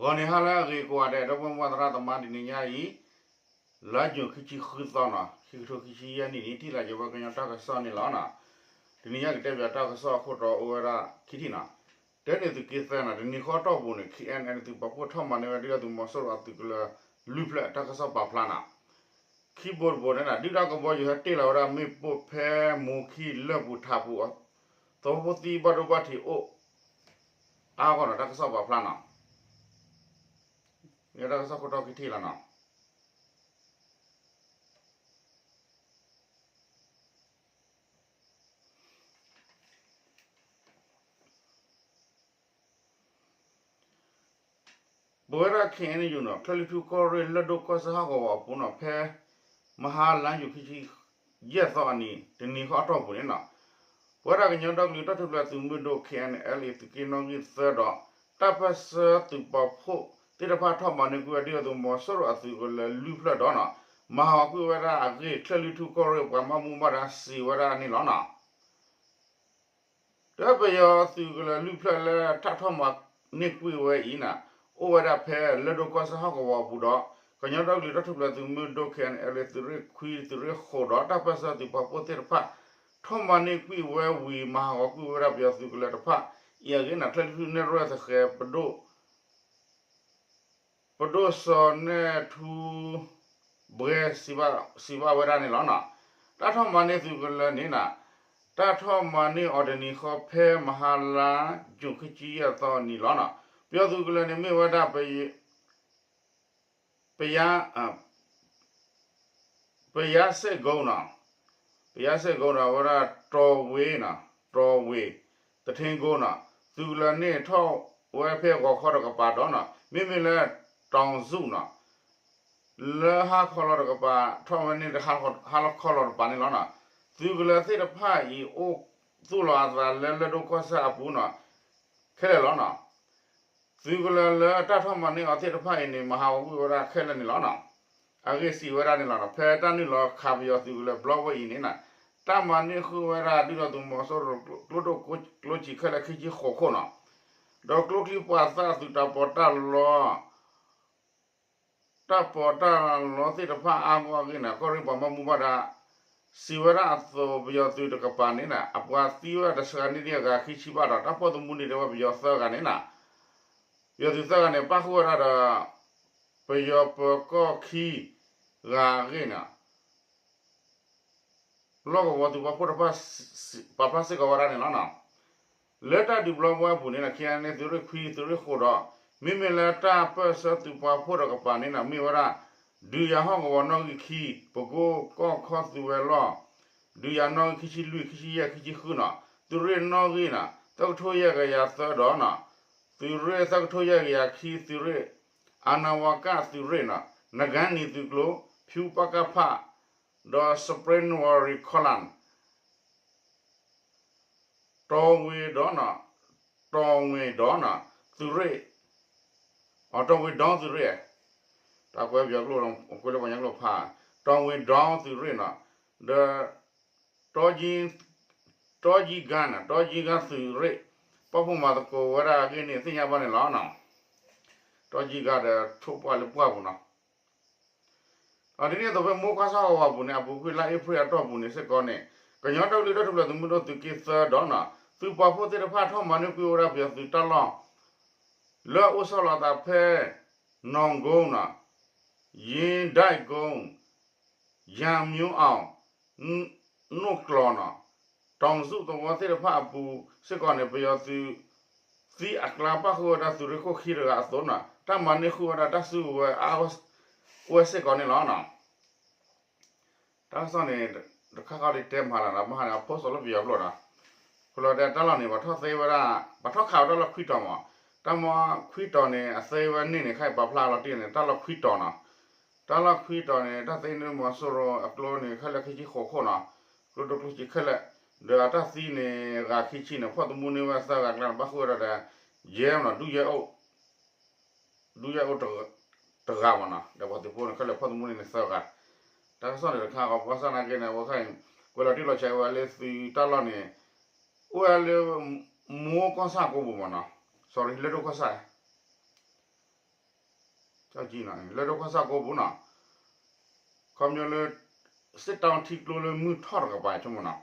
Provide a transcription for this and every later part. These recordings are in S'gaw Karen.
ဂီၤနံၤဟါလၢအဂ့ၤကိးဂၤဒဲး ဒီပုၢ်ဝဲၢ်သရၣ်သမါ တနံၤညါအံၤ လါယူၤခံဆံဃုသီနီၤ ခံကထိခံဆံယဲၢ်နံၣ်န့ၣ် ထံၣ်လိာ်ယဝဲကညီတၢ်ကစီၣ်န့ၣ်လီၤနီၤ. တနံၤညါကတဲဘၣ်တၢ်ကစီၣ်အခိၣ်တီအိၣ်ဝဲဒၣ်ခံထံၣ်နီၤ. တဲန့ၢ်သုးက့သၢနီၤ တနံၤဃီအတီၢ်ပူၤန့ၣ် ခ့ၣ်အဲၣ်အဲၣ် သုးပာ်ဖှိၣ်ထီၣ်မၤန့ၢ်ဝဲဒၣ်သုးမီၤစိရိၤအသုးကလၢၤလွံၢ်ဖျၢၣ် တၢ်ကစီၣ်ပာ်ဖျါနီၤ. ခံဘိတဘိန့ၣ်နီၤ ဒုၣ်ဒါကဘီယူၤဟဲတ့ၢ်လီၤဝဲဒၣ်မ့ၣ်ပိၢ်ဖဲမူၤခံလၢၢ်ပူၤထးပူၤ သဝီဖိသံဘၣ်ဒိဘၣ်ထံးအိၣ်အါဂီၢ်နီၤ တၢ်ကစီၣ်ပာ်ဖျါနီၤ. မ့ၢ်တၢ်ကစီၣ်ခိၣ်တီခံထံၣ်လီၤနီၤ. ပဝဲဒၣ် ခ့ၣ်အဲၣ်ယူၣ်နီၤ ကၠဲၢ်လွံၢ်ထူၣ်ကီၢ်ရ့ၣ် လၢၢ်ဒိၣ်ကီၢ်စဲၣ်ဟီၣ်ကဝီၤအပူၤနီၤ ဖဲမဟါလါယူၤခံဆံယဲၢ်သီအနံၤ တနံၤဃီအတီၢ်ပူၤန့ၣ်နီၤ ပဝဲဒၣ်ကညီဒီကလုာ်တၢ်ထူၣ်ဖျဲးသုးမုၢ်ဒိၣ် ခ့ၣ်အဲၣ်ယူၣ် သုးက့နီၣ်ဂံၢ်သၢဒီး တၢ်ပၢၢ်ဆၢသုးပာ်ဖှိၣ်သ့ၣ်တဖၣ်ထီၣ်မၤန့ၢ်ကွံာ်ဝဲဒၣ်သုးမီၤစိရိၤအသုးကလၢၤလွံၢ်ဖျၢၣ်ဒီးနီၤ မၤဟးဂီၤကွံာ်ဝဲဒၣ်အဂ့ၢ် ကၠဲၢ်လွံၢ်ထူၣ်ကီၢ်ရ့ၣ်ပှၤဘၣ်မူဘၣ်ဒါစံးဝဲဒၣ်န့ၣ်လီၤနီၤ. ဒီးပယီၤသုးကလၢၤလွံၢ်ဖျၢၣ်လၢတၢ်ထီၣ်မၤန့ၢ်ကွံာ်ဝဲအံၤန့ၣ် အိၣ်ဝဲဒၣ်ဖဲလၢၢ်ဒိၣ်ကီၢ်စဲၣ်ဟီၣ်ကဝီၤအပူၤဒီး ကညီဒီကလုာ်တၢ်ထူၣ်ဖျဲးသုးမုၢ်ဒိၣ် ခ့ၣ်အဲၣ်ယူၣ် သုးရ့ၣ်ခွံ သုးရ့ၣ်ဃိးဒီး တၢ်ပၢၢ်ဆၢသုးပာ်ဖှိၣ်သ့ၣ်တဖၣ် ထီၣ်မၤန့ၢ်ကွံာ်ဝဲဝံၤ မၤဟးဂီၤကွံာ်ဝဲဒၣ်ပယီၤသုးကလၢၤတဖၣ်အံၤအဂ့ၢ်န့ၣ် ကၠဲၢ်လွံၢ်ထူၣ်နဲၣ်ရွဲၣ်သဃဲး ပဒိၣ် ပဒိၣ်စီၤနဲၣ်ထူဘှဲ စံးဘၣ်ဝဲဒၣ်န့ၣ်လီၤနီၤ. တၢ်ထီၣ်မၤန့ၢ်သုးကလၢၤန့ၣ်နီၤ တၢ်ထီၣ်မၤန့ၢ်အီၤတနံၤဃီဖဲမဟါလါယူၤခံဆံယဲၢ်သီနံၤလီၤနီၤ. ပယီၤသုးကလၢၤန့ၣ်မ့ၢ်ဝဲဒၣ် ပယါ ပယါစဲၣ်ကိနီၤ, ပယါစဲၣ်ကိဒီး အဝဲဒၣ်တီၤဝ့ၤနီၤ, တီၤဝ့ၤ, သထ့ကိနီၤ, သုးကလၢၤန့ၣ်ထီၣ်ဝဲဖဲဂီၤခီတကပၤဒီးနီၤ, မ့မ့ၢ်လၢ တီၤစူၣ်နီၤ, လၢဟါခီလီၤတကပၤ ထီၣ်ဝဲန့ၣ်တဟါလီၤခီလီၤတကပၤန့ၣ်လီၤနီၤ. သုးကလၢၤသ့ၣ်တဖၣ်အံၤ အိၣ်သူၣ်လီၤအသးလၢလၢၢ်ဒိၣ်ကီၢ်စဲၣ်အပူၤနီၤ, ခဲလၢာ်လီၤနီၤ. သုးကလၢၤလၢတၢ်ထီၣ်မၤန့ၢ်အီၤသ့ၣ်တဖၣ်အံၤန့ၣ် မၤဟးဂီၤကွံာ်ဝဲဒၣ်ခဲလၢာ်န့ၣ်လီၤနီၤ. အဂ့ၢ်စံးဝဲဒၣ်န့ၣ်လီၤနီၤ. ဖဲတၢ်နုာ်လီၤခးပယီၤသုးကလၢၤဘျီဝဲအံၤန့ၣ်နီၤ, တၢ်မၤန့ၢ်ဃုာ်ဝဲဒၣ်ဒုၣ်ဒါသုးမီၤစိရိၤ ကျိဒိၣ်ကျိဆံးခဲလၢာ်ခံဆံဃိးခိၣ်နီၤ, ဒီးကျိချံမျိာ်သၣ်သုးတၢ်ပီးတၢ်လီ တၢ်ပီးတၢ်လီသ့ၣ်တဖၣ်အါဂီၢ်အဂ့ၢ်န့ၣ် ကီၢ်ရ့ၣ်ပှၤဘၣ်မူဘၣ်ဒါ စံးဝဲဒၣ်အသိး ပယီၤသုးတကပၤန့ၣ်နီၤ အပှၤသံဝဲဒၣ်တစှၤန့ၢ်ဒံးအဂၤခံဆံဘၣ်ဒီး တၢ်ပိာ်သမူန့ၣ်တဲဝဲပယီၤသၢဂၤန့ၣ်နီၤ, ပယီၤသုးသၢဂၤန့ၣ် ပၣ်ဃုာ်ဝဲဒၣ်ဒီး ပယီၤပၢၤကီၢ်ခံဂၤအဂ့ၢ်နီၤ လီၢ်ကဝီၤသုးပာ်ဖှိၣ်တဖၣ် ပာ်ဖျါစ့ၢ်ကီးဝဲဒၣ်န့ၣ်လီၤနီၤ. လၢတၢ်ဒုးဘျီဝဲအပူၤန့ၣ်နီၤ ခ့ၣ်အဲၣ်ယူၣ် သုးရ့ၣ်ခွံ သုးရ့ၣ်ဃိးဒီး မ့မ့ၢ်လၢတၢ်ပၢၢ်ဆၢသုးပာ်ဖှိၣ်တကပၤန့ၣ်နီၤ မ့ၢ်ဝဲဒၣ် ဒုးယၤဟီၣ်ကဝီၤနီၣ်ဂံၢ်ခံ ပကိကီၢ်ခီသုးဝဲၤလီၢ် ဒုးယၤနီၣ်ဂံၢ်ခံဆံလွံၢ် ခံဆံယဲၢ် ခံဆံဃုနီၤ သုးရ့ၣ်နီၣ်ဂံၢ်နီၤ သၢကထိယဲၢ်ကယၤသၢဒီးနီၤ သုးရ့ၣ်သၢကထိယဲၢ်ကယၤခံ သုးရ့ၣ် အနဝကသုးရ့ၣ်နီၤ နဂါနံၤသုးကျိ ဖၠူပကဖ ဒီး Spring Valley Column တီၤဝ့ၤဒီးနီၤ တီၤဝ့ၤဒီးနီၤ သုးရ့ၣ် အတီၤဝ့ၤဒီသုးရ့ၣ် တၢ်ကွဲးပယီၤကျိာ် ကွဲးလၢပှၤကညီကျိာ်ဖး တီၤဝ့ၤဒီသုးရ့ၣ်နီၤ ဒီး တီ တီယံဂါသုးရ့ၣ် ပာ်ဖှိၣ်မၤသကိးဝဲဒၣ်အဂ့ၢ်န့ၣ် သ့ၣ်ညါဘၣ်န့ၣ်လီၤ. တီယံဂါဒီးထိၣ်ပှၢ်လၢပှၢ်ပူၤနီၤ ဒ်န့ၣ်အသိးဖဲမိၢ်ကီၢ်ဆၣ်ကဝီၤပူၤန့ၣ် အပူၤကွံာ်လါအ့ဖြ့ၣ်အတီၢ်ပူၤန့ၣ်စ့ၢ်ကီးန့ၣ် ကညီဒီကလုာ်တၢ်ထူၣ်ဖျဲးသုးမုၢ်ဒိၣ်သုးက့သၢဒီးနီၤ သုးပာ်ဖှိၣ်သ့ၣ်တဖၣ်ထီၣ်မၤန့ၢ်ကွံာ်ဝဲဒၣ်ပယီၤသုးတၢ်လီၢ် လၢအအိၣ်ဆီလီၤအသးဖဲ နီၢ်ကိနီၤ ယ့ဒၣ်ကိ ယၤမျိၤအီၣ် နိၣ်ကျီၤနီၤ တီၤစူၣ်သဝီသ့ၣ်တဖၣ်အပူၤစ့ၢ်ကီးန့ၣ် ပယီၤသုးသံအကျါပၣ်ဃုာ်ဝဲဒၣ်သုးရ့ၣ်ခိၣ်ခံတဂၤအသိးနီၤ တၢ်မၤန့ၢ်ဃုာ်ဝဲဒၣ်တၢ်စုကဝဲၤအါဝဲစ့ၢ်ကီးန့ၣ်လီၤ. တၢ်ကစီၣ်န့ၣ် တခါခီဒ်တဲမၤလၢနီၤ ဘၣ်ဟါန့ၣ် အ post လၢပယီၤကျိာ်နီၤ ဖဲလီၤဒဲးတၢ်လီၢ်န့ၣ် ပှၤထီၣ်သ့ဝဲဒၣ် ပှၤထီၣ်ခးဝဲတၢ်လီၢ်ခွံတီၤမး တၢ်မီခွံတီၤန့ၣ် အသ့ဝဲန့ၣ်န့ၣ် ခဲအံၤပာ်ဖျါလီၤတံၢ်န့ၣ် တၢ်လီၢ်ခွံတီၤနီၤ တၢ်လီၢ်ခွံတီၤန့ၣ် တၢ်သ့န့ၢ်မီၤစိရိၤအကျိန့ၣ် ခဲလၢာ်ခံဆံဃိးခိၣ်နီၤ ကျိဒိၣ်ကျိဆံးခဲလၢာ် ဒီးအတၢ်သံန့ၣ် ဂၤခံဆံန့ၣ် ဖီၣ်သမူန့ၢ်ဝဲသၢဂၤကျါန့ၣ် ပၣ်ဃုာ်ဝဲဒၣ်ဒီး ယဲၢ်မနီၤ ဒုးယဲၢ်အိၣ် ဒုးယဲၢ်အိၣ်တဂၤမနီၤ ဒီးပှၤသုးဖိန့ၣ် ခဲလၢာ်ဖီၣ်သမူန့ၢ်န့ၣ်သၢဂၤ တၢ်ကစီၣ်န့ၣ်တခါဃီ ဘၣ်ဆၣ်နာ်က့န့ၣ် အဝဲခါအံၤ ကွဲးလီၤတံၢ်လီၤဆဲးဝဲလၢသုးတၢ်လီၢ်န့ၣ် အိၣ်ဝဲလၢ မိၢ်ကီၢ်ဆၣ်ကိးပူၤမနီၤ sorry လၢၢ်ဒိၣ်ကီၢ်ဆၣ် ကၠီကၠံနီၤ လၢဒိၣ်ခီၣ်ဆၣ်ကိးပူၤနီၤ ခီပညီလၢ စစ်တောင်းထံကျိလၢမုၢ်ထီၣ်တကပၤဆိကမိၣ်နီၤ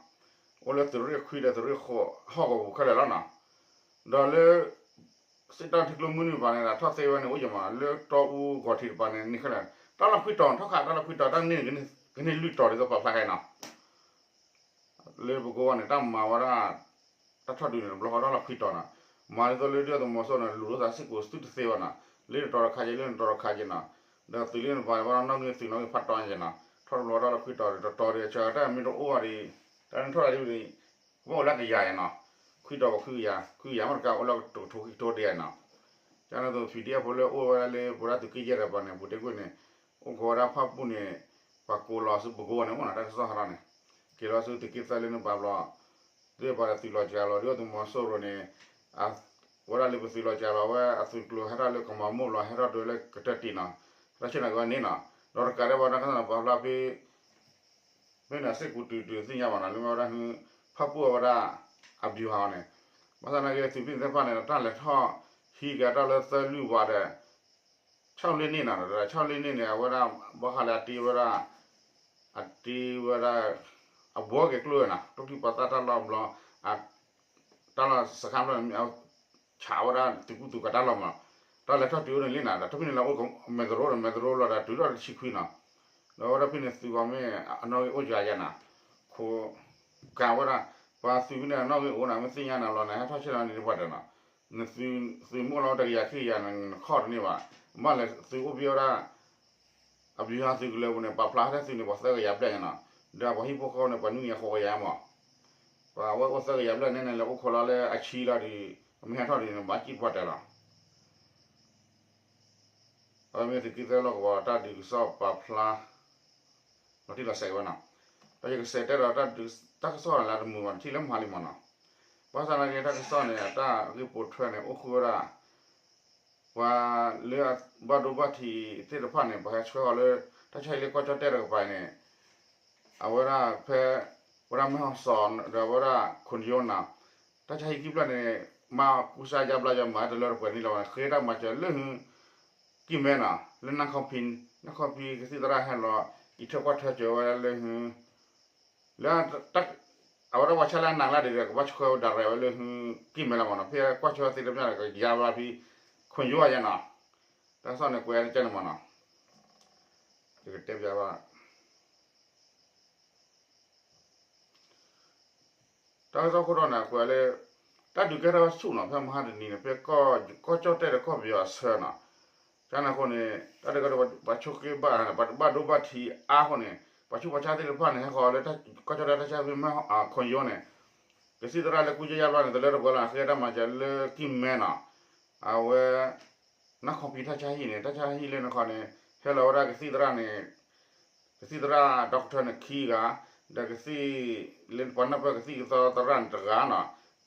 အိၣ်လၢသုးရ့ၣ်ခွံဒီးသုးရ့ၣ်ဃိးဟီၣ်ကဝီၤပူၤခဲလၢာ်လီၤနီၤ ဒီးလၢ စစ်တောင်းထံကျိမုၢ်နုာ်တကပၤန့ၣ် ထီၣ်သ့ဝဲန့ၣ် အိၣ်ယမး လၢတီအူဂီၤထံးတကပၤန့ၣ် န့ၢ်ခဲလၢာ် တၢ်လီၢ်ခွံတီၤ ထီၣ်ခးတၢ်လီၢ်ခွံတီၤ တၢ်န့ၢ်န့ၣ် ကန့ၢ်လွံၢ်တီၤဒ်သိးပာ်ဖျါခဲနီၤ လၢပကိးဝဲန့ၣ် တၢ်မၤဝဲဒၣ် တၢ်ထီၣ်ဒုးန့ၣ် တဘျီဃီတၢ်လီၢ်ခွံတီၤနီၤ မၤဒ်သိးလၢဒုၣ်ဒါသုးမီၤစိရိၤန့ၣ် လူၤလိာ်သးစ့ၢ်ကီးသုတသ့ဘၣ်နီၤ လၢနတီၤတခါက့ လၢနတီၤတခါက့နီၤ ဒီးသုးလၢနပၤန့ၣ် ဘၣ်နီၣ်ဂံၢ်သုးနီၣ်ဂံၢ်ဖးတီညါနီၤ ထီၣ်တဘျီတၢ်လီၢ်ခွံတီၤ တတီၤဒီး ဆၢတၢ်မ့ၢ်တအိၣ်ဘၣ်ဒီး တၢ်န့ၣ်ထီၣ်တၢ်ဒ်န့ၣ် ကဘၣ်အိၣ်လၢကယၤနီၤ ခွံတီၤပခွံကယၤ ခွံကယၤမ့ၢ်တကးအိၣ်လၢတကထိခံကထိတယၤနီၤ ကန့ၣ်သိး ဖံးဒံၣ်အဖိလၢအိၣ်ဝဲဒၣ်လၢ ပဝဲဒၣ်သုးက့ယဲၢ်တကပၤန့ၣ် ပူၤတ့ၢ်ကွံာ်န့ၣ် အိၣ်ကီးဝဲဒၣ်ဖၣ်ပူၣ်န့ၣ် ပှၤကိးလီၤဆူပကိးဝဲန့ၣ်မ့ၢ်နီၤ တၢ်ကစီၣ်ဟးထီၣ်န့ၣ် က့ၤလီၤဆူသုးက့သၢလၢနပၤဘျီ သုးပၤဒီးသုးလီၤစှၤလီၤ ဒုၣ်ဒါသုးမီၤစိရိၤန့ၣ် ဝဲဒၣ်လၢပသုးလီၤစှၤလီၤဝဲ အသုးကျိၤဟဲထီၣ်လၢကမၤမိၢ်ဘျီ ဟဲထီၣ်ဒုးလၢကတၢၢ်တံၢ်နီၤ ဟဲထီၣ်ဆ့ၣ်နီၤက့ၤဝဲန့ၣ်နီၤ ဒီးတကးဒံးဘၣ် တၢ်ကစီၣ်န့ၣ် ပာ်ဖျါဖဲ မ့ၢ်န့ၣ် စ့ၢ်ကီးတုၤတုၤသ့ၣ်ညါဘၣ်နီၤ လၢမ့ၢ်ဝဲဒၣ် ဖၣ်ပူၣ်အဝဲဒၣ် အဗျူဟာန့ၣ် ဘၣ်ဆၣ်သနာ်က့ သုးဖဲန့ၣ်သ့ၣ်တဖၣ်န့ၣ် တၢ်လဲၤထီၣ်ဟံးက့ၤတၢ်လၢသၢလွံၢ်ဝးဒီး ဆီၣ်လ့ၣ်န့ၣ်နီၤ ဒီးဆီၣ်လ့ၣ်န့ၣ်န့ၣ် အဝဲဒၣ် ဘၣ်ဃးလၢအတ့ဝဲဒၣ် အတ့ဝဲဒၣ် အဘှီက့ၤကျိဝဲနီၤ တိၢ်ထံၣ်ပှၤသၣ်တၢ်လီၢ်ဘျီ တၢ်လီၢ်စခါဘျီန့ၣ် ဆးဝဲဒၣ်သုးကူသုးကၤတၢ်လီၢ်မးနီၤ တၢ်လဲၤထီၣ်တုၤအိၣ်န့ၣ်လံနီၤ ဒီးတၢ်ဖဲန့ၣ်လၢအိၣ်မဲၢ်တရိဒီး မဲၢ်တရိလီၤဒီးတုၤထီၣ်တဆံခွံနီၤ ဒီးအဝဲဒၣ်ဖဲန့ၣ်သုးဂီၤမ့ၢ်အနီၣ်ဂံၢ်အိၣ်ယၤယၤနီၤ ခိးကၤဝဲဒၣ် ပှၤသုးဖဲန့ၣ်အနီၣ်ဂံၢ်အိၣ်နီၤ မ့ၢ်သ့ၣ်ညါနၤလီၤန့ၣ် ဟဲထီၣ်ဆ့ၣ်နီၤန့ၣ်ပှၤဒီးနီၤ နသုးမုၢ်လီၤတကယၤခံကယၤန့ၣ် နခီၣ်တန့ၢ်ဘၣ် မ့ၢ်လဲၤသုးအိၣ်ဖဲဝဲဒၣ် အဗျူဟာသုးကလၢၤပူၤန့ၣ် ပာ်ဖျါဟဲထီၣ်သုးန့ၣ် ပှၤသၢကယၤဘျဲၣ်ညါနီၤ ဒီးပှၤဟံၣ်ဖိဃီဖိန့ၣ် ပှၤနွံကယၤဃိးကယၤမး ပှၤဝဲအိၣ်သၢကယၤဘျဲၣ်န့ၣ်န့ၣ် လဲၤအိၣ်ခိးလီၤလၢအဆံလီၤဒီး မ့ၢ်ဟဲထီၣ်ဒ်န့ၣ် ဘၣ်စံၣ်ပှၤတဲလီၤ အဝဲမ့ၢ်သုးက့သၢလီၢ်ကဝီၤ တၢ်ဒုးကစီၣ်ပာ်ဖျါ လီၤတံၢ်လီၤဆဲးက့ၤဝဲနီၤ ဒီးယကစးတဲဒီး တၢ်ကစီၣ်လၢတမုာ်ဘၣ် နထံၣ်လၢမဟါလံမးနီၤ ဘၣ်ဆၣ်သနာ်က့ တၢ်ကစီၣ်န့ၣ် အတၢ်ဂ့ၢ်ပိာ်ထွဲန့ၣ် အိၣ်ဃုာ်ဝဲဒၣ် ပှၤလၢအဘၣ်ဒိဘၣ်ထံးသ့ၣ်တဖၣ်န့ၣ် ပှၤဟဲဆှၢအီၤလၢ တၢ်ဆါဟံၣ်လၢကီၢ်ကၠီၣ်တဲၣ်တကပၤန့ၣ် အဝဲဒၣ်ဖဲ ဝဲဒၣ်မဲၢ်ဟီၣ်စီၣ် ဒီးဝဲဒၣ်ခိၣ်ယိနၤ တၢ်ဆါဟံၣ်ခံဖျၢၣ်န့ၣ် မၤကူစါယါဘျါယါမၤတလၢတပှဲၤန့ၣ်လီၤ ဃ့တၢ်မၤစၢၤလၢဟု ကံၢ်မဲနီၤ လၢနၢ်ခီဖံ နၢ်ခီဖံကသံၣ်သရၣ်ဟဲလီၤ အံးထွဲကွၢ်ထွဲစၢၤဝဲဒၣ်လၢဟု လၢ အဝဲဒၣ်ပှၤဆါလၢအနးလၢဒ်ဒီး ကဘၣ်ဆှၢဝဲဒၣ်ရဲၣ်ဝဲလၢဟု ကံၢ်မဲလီၤမးနီၤ ဖဲကွၢ်ဆၢသ့တဖၣ်န့ၣ် ကယါဘျါဖဲ ခိၣ်ယိအယါနီၤ တၢ်ကစီၣ်န့ၣ် ကွဲးကဲန့ၣ်မးနီၤ ယကတဲပျးဘၣ် တၢ်ကစီၣ်ခိၣ်တီန့ၣ် ကွဲးလၢ တၢ်ဒုးကဲထီၣ်ဆူၣ်နီၤ ဖဲမဟါတနံၤန့ၣ် ဖဲကီၢ်ကၠီၣ်တဲၣ်ဒီးကီၢ်ပယီၤအဆၢနီၤ ကန့ၣ်အဃိန့ၣ် တၢ်ဒုးကဲထီၣ်ပှၤဆိးက့ဘၣ် ပှၤဘၣ်ဒိဘၣ်ထံးအါအဃိန့ၣ် ပှၤဆူးပှၤဆါသ့ၣ်တဖၣ်န့ၣ် ဟဲဃီၤလၢ ကီၢ်ကၠီၣ်တဲၣ်တၢ်ဆါဖဲမ့ၢ်ခိၣ်ယိန့ၣ် ကသံၣ်သရၣ်လၢကူစါယါဘျါန့ၣ် တလၢတပှဲၤလီၤ ဃ့တၢ်မၤစၢၤလၢကံၢ်မဲနီၤ အဝဲ နၢ်ခီဖံတၢ်ဆါဟံၣ်န့ၣ် တၢ်ဆါဟံၣ်လၢနခီန့ၣ် ဟဲလီၤဝဲဒၣ်ကသံၣ်သရၣ်န့ၣ် ကသံၣ်သရၣ် doctor န့ၣ်ခံဂၤ ဒီးကသံၣ်လၢပှၤနၢ်ပၢၢ်ကသံၣ်ကသီသရၣ်န့ၣ်တဂၤနီၤ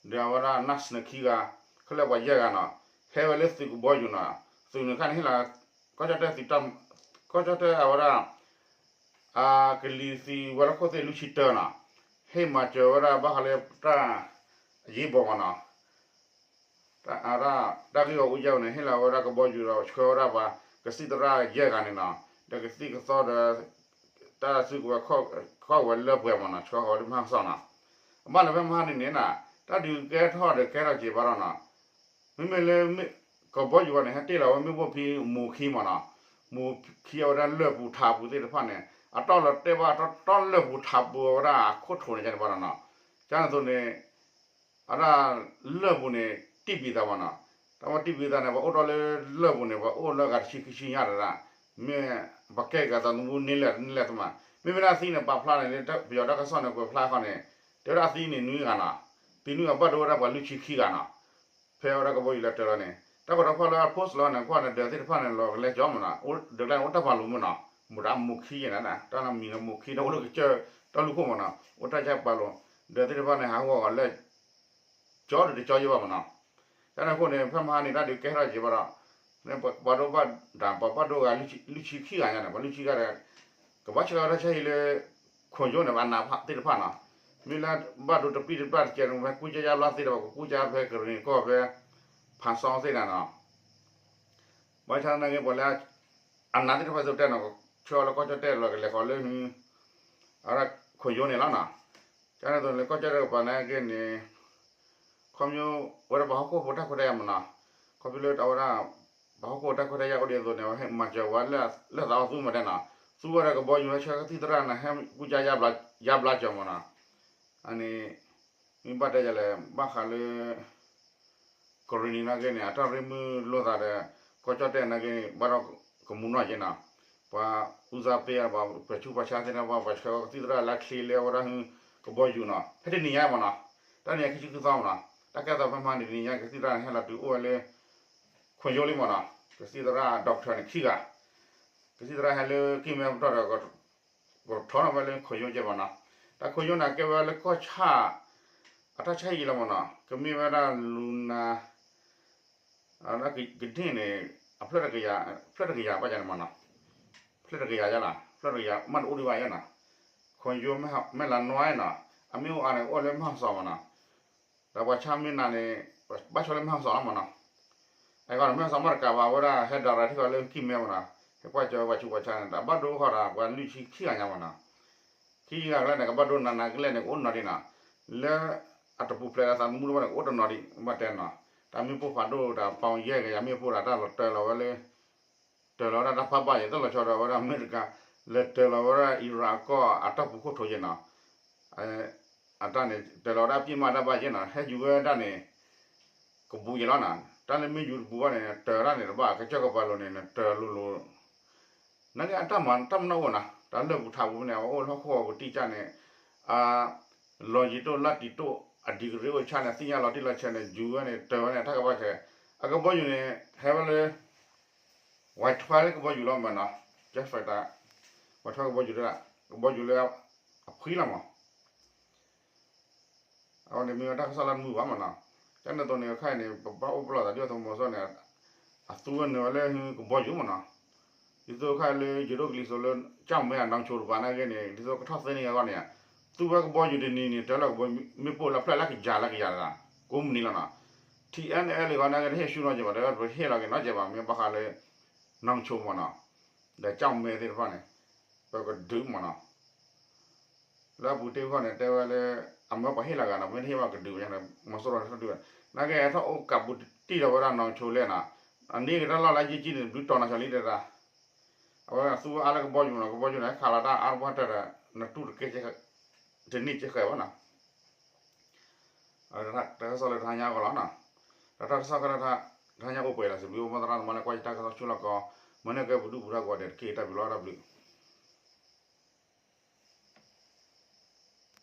ဒီးအဝဲဒၣ် nurse န့ၣ်ခံဂၤ ခဲလၢာ်ပှၤယဲၢ်ဂၤနီၤ ဟဲဝဲလၢသုးကဘီယူၤနီၤ သုးန့ၣ်ခါန့ၣ်ဟ့ၣ်လီၤ ကီၢ်ကၠီၣ်တဲၣ်သုး ကီၢ်ကၠီၣ်တဲၣ်အဝဲဒၣ် အကလံၤသံဝဲၤလီၢ်ခိၣ်သ့ၣ်လွံၢ်ဆံတၢနီၤ ဟ့ၣ်မၤစၢၤဝဲဒၣ်ဘၣ်ဃးလၢတၢ် အရေးပေါ်မးနီၤ တၢ်ဂ့ၢ်အီၤအူယဲၢ်န့ၣ် ဟ့ၣ်လီၤဝဲဒၣ်ကဘီယူၤဒီးဆှၢဝဲဒၣ်ပှၤ ကသံၣ်သရၣ်ယဲၢ်ဂၤန့ၣ်နီၤ ဒီးကသံၣ်ကသီဒီး တၢ်စုကဝဲၤ ခီၣ်ဝဲၤလၢပှဲၤမးနီၤ ဆှၢဃီၤဝဲလၢမဟါစီၤနီၤ အဘၣ်လၢဖဲမဟါန့ၣ်န့ၣ်နီၤ တၢ်ဒုးကဲထီၣ်ဒီးကဲထီၣ်က့ၤဘၣ်ဒီးနီၤ မ့မ့ၢ်လၢ ကဘီယူၤဝဲန့ၣ် ဟဲတ့ၢ်လီၤဝဲမ့ၣ်ပိၢ်ဖံမူၤခံမးနီၤ မူၤခံအဝဲဒၣ်လၢၢ်ပူၤထးပူၤသ့ၣ်တဖၣ်န့ၣ် အတီၢ်လီၤတဲာ်ဘၣ်တီၢ်လၢၢ်ပူၤထးပူၤအဝဲဒၣ်အခိၣ်ထိးန့ၣ်န့ၣ်ဘၣ်ဒီးနီၤ ကန့ၣ်အသိးန့ၣ် အဝဲဒၣ်လၢၢ်ပူၤန့ၣ် တံၢ်ပံၤသးမးနီၤ တၢ်ဝဲတံၢ်ပံၤသးန့ၣ် ပှၤအိၣ်ဒီးလၢလၢၢ်ပူၤန့ၣ် ပှၤအိၣ်လၢဂၤတဆံခံဆံညါတဒၣ် မ့ၢ်ပှၤကဲကၤသးသမူန့ၢ်လဲၣ်န့ၢ်လဲၣ်သ့မး မ့မ့ၢ်ဒၣ်သံန့ၣ် ပာ်ဖျါန့ၣ်လၢပယီၤတၢ်ကစီၣ်န့ၣ် ကွဲးဖျါဃီန့ၣ် တဲဝဲဒၣ်အသံန့ၣ်နွံဂၤနီၤ သံနွံဂၤဘၣ်ဒိဝဲဒၣ်ပှၤလွံၢ်ဆံခံဂၤနီၤ ဖဲအဝဲဒၣ်ကဘီယူၤလၢတၢၤလီၤန့ၣ် တၢ်ကီတၢ်ဖီၣ်လၢအ post လီၤန့ၣ် ကွၢ်န့ၣ် ဒီးသ့ၣ်တဖၣ်န့ၣ် လီၤကလဲကၠီမးနီၤ ဒီးကျဲန့ၣ် အိၣ်တၢ်ပာ်လိာ်မးနီၤ မူၤတၢ်မူၤခံယဲၢ်န့ၣ် တၢ်လီၤမံၤလီၤမူၤခံ တၢ်အိၣ်လၢကစၢၢ် တၢ်လူၢ်ခိၣ်မးနီၤ အိၣ်တၢ်ကၢ်ပာ်လိာ် ဒီးသ့ၣ်တဖၣ်န့ၣ် ဟးဂီၤဂီၤလၢ ကၠီဒီးတကၠီယဲၢ်ဘၣ်မးနီၤ ကန့ၣ်အဃိန့ၣ် ဖဲမဟါန့ၣ် တၢ်ဒုးကဲထီၣ်က့ၤဘၣ်ဒီး ပှၤဒိဘၣ်ဒၣ် ပှၤဘၣ်ဒိဂၤ လွံၢ်ဆံခံဂၤညါန့ၣ် ပှၤလွံၢ်ဆံခံဂၤဒီး ကဘၣ်ဆှၢဝဲတၢ်ဆါဟံၣ်လၢ ခိၣ်ယိန့ၣ် ပှၤနးသ့ၣ်တဖၣ်နီၤ မ့ၢ်လၢဘၣ်ဒိတပံၢ်တပၢ်တကဲန့ၣ် ဖဲကူစါယါဘျါသ့ၣ်ဒီး ပှၤကကူစါဖဲကရ့ၣ်နံၤကီၢ်ဖဲ ဖးစီသ့ၣ်န့ၣ်နီၤ ဘၣ်ဆၣ်သနာ်က့ ပှၤလၢ အနးသ့ၣ်တဖၣ်အသိးတဲနီၤ ဆှၢအီၤလၢကီၢ်ကၠီၣ်တဲၣ်လီၤ ကလဲၤဃီၤလၢ အဝဲဒၣ် ခွန်ရုံးန့ၣ်လီၤနီၤ. ကန့ၣ်အသိးန့ၣ် ကီၢ်ကၠီၣ်တဲၣ်တကပၤန့ၣ်က့န့ၣ် ခီဖျိဝဲဒၣ်ပှၤဟီၣ်ခိၣ်ဖိတၢ်ခွဲးတၢ်ယာ်မ့ၢ်နီၤ, ခီဖျိလၢအဝဲဒၣ် ပှၤဟီၣ်ခိၣ်ဖိတၢ်ခွဲးတၢ်ယာ်အိၣ်ဒ်အသိးန့ၣ် အဝဲဟဲမၤစၢၤဝဲလၢသးအီၤသူမးတဲနီၤ, သူဝဲဒၣ်ကဘီယူၤဟဲဆှၢကသံၣ်သရၣ်န့ၣ် ဟဲကူၣ်ကၢ် ယါဘျါစၢၤမ့ၢ်နီၤ. အန့ၣ် မ့ၢ်ဘၣ်တဲယၤလဲၣ် ဘၣ်ဃးလၢ ကရံၣ်နံၤနာ်က့န့ၣ် အတၢ်ရ့မုၢ်လိာ်သးဒီး ကီၢ်ကၠီၣ်တဲၣ်နာ်က့န့ၣ် ဘၣ်ဒီးကမူနီၣ်က့နီၤ, ပှၤအူစၢ်ပ့ၤ ပှၤဆူးပှၤဆါသ့ၣ်တဖၣ် ပှၤဆှၢကသံၣ်သရၣ်လၢချ့လၢအဝဲဒၣ် ကဘီယူၤနီၤ ဖဲတနံၤညါမ့ၢ်နီၤ, တၢ်နံၤညါခံဆံဃုသီမ့ၢ်နီၤ, တၢ်ကဲသိးဖဲမဟါတနံၤညါ ကသံၣ်သရၣ်န့ၣ် ဟဲလီၤတုၤအိၣ်ဝဲလၢ ခွန်ရုံးလံမ့ၢ်နီၤ, ကသံၣ်သရၣ် doctor န့ၣ် ခံဂၤ ကသံၣ်သရၣ်ဟဲလၢကံၢ်မဲပတီၢ်ဒီး ကထီထီၣ်ဝဲလၢခွန်ရုံးကဲမ့ၢ်နီၤ, တၢ်ခွန်ရုံးန့ၣ် ကဲဝဲလၢကီၢ်ဆၣ် အတၢ်ဆါဟံၣ်လီၤမ့ၢ်နီၤ, ကမ့ၢ်ဝဲဒၣ်လူၤနၤ ကဒ့ၣ်န့ၣ် အဖျၢၣ်တကယၤ ဖျၢၣ်တကယၤဘၣ်ယၤန့ၣ်မ့ၢ်နီၤ, ဖျၢၣ်တကယၤယါလီၤ ဖျၢၣ်တကယၤ မ့ၢ်တအိၣ်ဒံးဘၣ်ယါနီၤ, ခွန်ရုံး မဲၢ်လးနွဲနီၤ, အမ့ၢ်အိၣ်အါန့ၣ် အိၣ်လၢမဲၢ်ဟီၣ်စီၤမ့ၢ်နီၤ, ဒီးပှၤဆါမ့ၢ်နၤန့ၣ် ဘၣ်ဆိလၢမဲၢ်ဟီၣ်စီၤလီၤမ့ၢ်နီၤ, အဂီၢ်န့ၣ် မဲၢ်ဟီၣ်စီၤမ့ၢ်တကးဘၣ် အဝဲဒၣ်ဟဲဒၣ်ရၤထံၣ်ဃီလၢကံၢ်မဲမ့ၢ်နီၤ, ဟဲကွၢ်ကၠီဝဲပှၤဆူးပှၤဆါန့ၣ် တဘၣ်ဒိဃီဒီး ပှၤလွံၢ်ဆံခံဂၤညါမ့ၢ်နီၤ, ခံဂၤကလဲၣ်န့ၣ် ကဘၣ်ဒိနးနးကလဲၣ်န့ၣ် ကအိၣ်နီၤဒံးနီၤ, လၢအတပူၤဖျဲးလၢသးသမူတဘၣ်န့ၣ် ကအိၣ်တနီၤဒံး ဘၣ်တဲနီၤ, တၢ်မ့ၢ်ပိၢ်ဖးဒိၣ်တၢ်ပီယဲၢ်ကယၤမ့ၢ်ပိၢ်ဒီးတၢ်လီၤတၢၢ်လီၤဝဲလၢ တၢၢ်လီၤဝဲဒၣ်တၢ်ဖးဘၣ်ယဲၢ် တၢ်လီၤဆီဒီးဝဲဒၣ်အမဲရကၤ လဲၤတၢၢ်လီၤဝဲဒၣ်အံရၣ်အကီၢ်အတၢ်ပူၤခိၣ်ထိးယဲၢ်နီၤ, အတၢ်န့ၣ် တၢၢ်လီၤဝဲဒၣ်အပျ့ၢ်မးတၢ်ဘၣ်ယဲၢ်နီၤ ဟဲယူၤဝဲဒၣ်န့ၣ် ကဘူးယဲၢ်လီၤနီၤ, တၢ်လၢမ့ၢ်ယူၤတဘူးဘၣ်န့ၣ် တၢၢ်တၢ်န့ၣ်တဘၣ် ကစၢၢ်ကပၤလိၤန့ၣ် နတၢၢ်လိၤလိၤ နာ်က့အတၢ်မၤတၢ်မနီၣ်အိၣ်နီၤ, တၢ်လၢာ်ပူၤထးပူၤဖဲန့ၣ် အဝဲအိၣ်လၢဟီၣ်ခိၣ်အပူၤတံၢ်ကၢ်န့ၣ် အလီၤယံၤတိၢ်လၢ်တံၢ်တိၢ် အ degree အိၣ်ဆၣ်န့ၣ် သ့ၣ်ညါလီၤတံၢ်လီၤဆဲးန့ၣ် ယူၤဝဲန့ၣ် တၢၢ်ဝဲန့ၣ် တၢ်ကဘၣ်ဆဲး, အကဘီယူၤန့ၣ် ဟဲဝဲလၢ ဝဲထွဲလၢကဘီယူၤလီၤမ့ၢ်နီၤ, jet fighter ဝဲထွဲကဘီယူၤလၢ ကဘီယူၤလၢ အဖှံလီၤမး အဝဲန့ၣ်မ့ၢ်ဝဲတၢ်ကစီၣ်လၢမုာ်ဘၣ်မ့ၢ်နီၤ, ကန့ၣ်သိးန့ၣ် ခဲအံၤန့ၣ် ပဘၣ်အိၣ်ပလီၢ်သးဒ်သိးမီၤစိရိၤန့ၣ် အသူဝဲနုာ်ဝဲလၢကဘီယူၤမ့ၢ်နီၤ, ဒ်သိးခဲအံၤလၢယိၤဒိၣ်ကလံၤစိးလၢ ကၠီၣ်မဲအနီၣ်ဆိတပၤနာ်က့န့ၣ် ဒ်သိးကထီၣ်သ့န့ၢ်အဂီၢ်န့ၣ် သူဝဲကဘီယူၤတနံၤန့ၣ် တၢ်လၢကဘီမ့ၢ်ပိၢ်လၢဖျၢၣ်လၢကယၤလၢကယၤလီၤ, ကိးမုၢ်နံၤလီၤနီၤ, TNLA ဂီၢ်နာ်က့တဟ့ၣ်ဆူၣ်နီၢ်ကဲဘၣ် ဒီးပဟ့ၣ်လီၤက့ၤနီၢ်ကဲဘၣ် မ့ၢ်ဘၣ်ဃးလၢ နီၣ်ဆိမ့ၢ်နီၤ, ဒီးကၠီၣ်မဲသ့ၣ်တဖၣ်န့ၣ် ပကဒုးမ့ၢ်နီၤ, လၢအပူၤတ့ၢ်ဃီန့ၣ် တဲဝဲလၢ အမၢပှၤဟ့ၣ်လီၤဂာ်နီၤ ပမ့ၢ်တဟ့ၣ်ဘၣ်ကဒုးဝဲညါဒီး မီၤစိရိၤထီၣ်ဒုးဝဲ, နာ်က့ထီၣ်အိၣ်ကးပူၤတံၢ်ဒီးဝဲဒၣ်နီၣ်ဆိလဲၣ်နီၤ, အန့ၢ်ကတၢၢ်လီၢ်လၢယ့ၢ်ကံန့ၣ် ဘျုးတီၤနီၤဆီလံတဲဒၣ်, အဝဲသူဝဲအါလၢကဘီယူၤနီၤ ကဘီယူၤန့ၣ် ဟဲခးလီၤတၢ်အါတပှၢ်တၢၢ်ဒီး နတူၢ်တကဲ တန့ၢ်ကဲဃဲၤဘၣ်နီၤ တၢ်ကစီၣ်လၢတဟါညါအဂီၢ်လီၤနီၤ, ဒီးတၢ်ကစီၣ်ခဲလၢာ် တဟါညါအိၣ်ပှဲၤလီၤ စံးဘျုးအိၣ်မီသရၣ်သမါလၢကွၢ်ယတၢ်ကစီၣ်ဆူလီၢ်ကီ, မၤန့ၢ်ကဲပဒုၣ်ပဒါကိးဂၤဒဲးတက့ၢ် တၢ်ဘျုးလီၤ တၢ်ဘျုး